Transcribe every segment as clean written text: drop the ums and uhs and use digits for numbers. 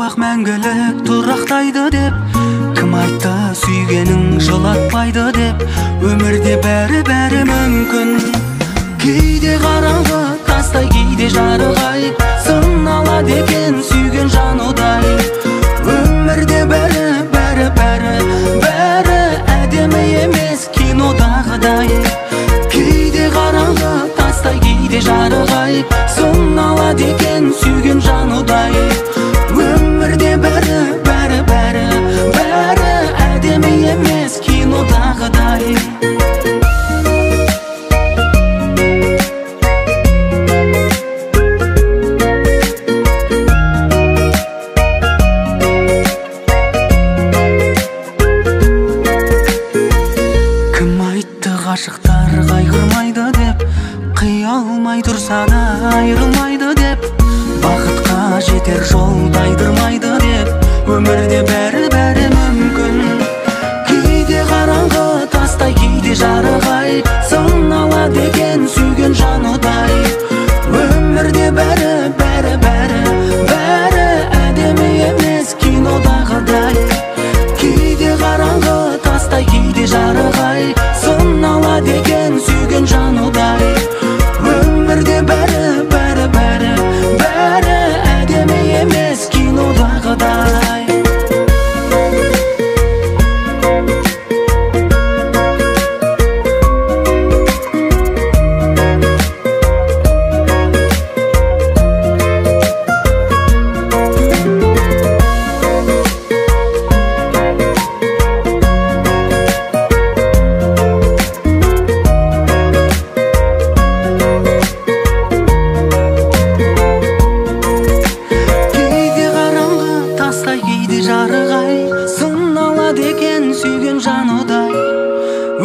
бақ мәңгілік тұрақтайды деп, кім айтты сүйгенің жылатпайды деп, өмірде бәрі-бәрі мүмкін. Кейде қараңғы тастай, кейде жарық ай, сыналады екен сүйген жан ұдай. Өмірде бәрі, бәрі, бәрі, бәрі әдемі емес кинодағыдай. Кейде қараңғы тастай, кейде жарық ай, сыналады екен сүйген жан ұдай. Өмірде бәрі, бәрі, бәрі, бәрі әдемі емес кинодағыдай. Кім айтты ғашықтар қайғырмайды деп, қия алмай тұрса да айырылмайды деп, бақытқа жетер жол тайдырмайды деп, өмірде бәрі-бәрі мүмкін. Кейде қараңғы тастай, кейде жарық ай, сыналады екен сүйген жан ұдай. Өмірде бәрі, бәрі, бәрі, бәрі әдемі емес кинодағыдай. Кейде қараңғы тастай, кейде жарық ай, сыналады екен сүйген жан ұдай. Өмірде бәрі, бәрі, бәрі, бәрі әдемі емес кинодағыдай. Сүйген жан ұдай.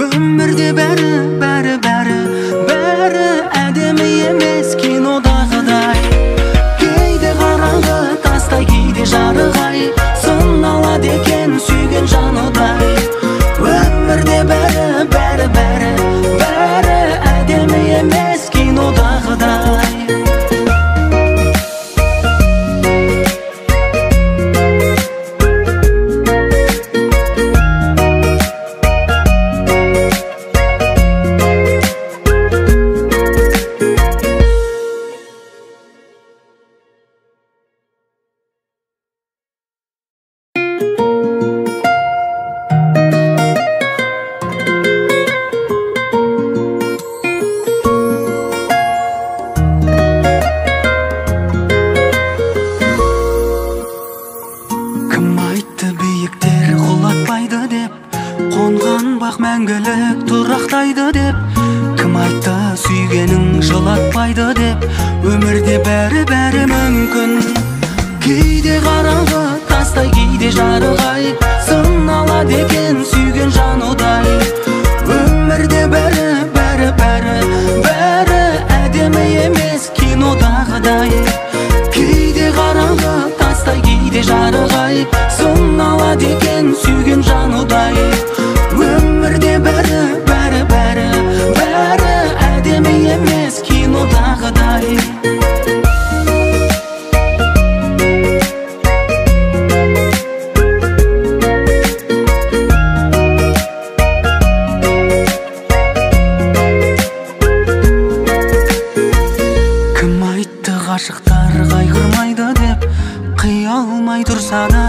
Өмірде бәрі, бәрі, бәрі, бәрі әдемі емес кинодағыдай. Кейде қараңғы тастай, кейде жарық ай, сыналады екен сүйген жан ұдай. Өмірде бәрі, бәрі, бәрі, бәрі әдемі емес кинодағыдай. Мәңгілік тұрақтайды деп, кім айтты сүйгенің жылатпайды деп, өмірде бәрі-бәрі мүмкін. Кейде қараңғы тастай, кейде жарық ай, сыналады екен сүйген жан ұдай. Өмірде бәрі, бәрі, бәрі, бәрі әдемі емес кинодағыдай. Кейде қараңғы тастай, кейде жарық ай, сыналады екен сүйген жан ұдай. Өмірде бәрі, бәрі, бәрі, бәрі әдемі емес кинодағыдай. Кім айтты ғашықтар қайғырмайды деп, қия алмай тұрса да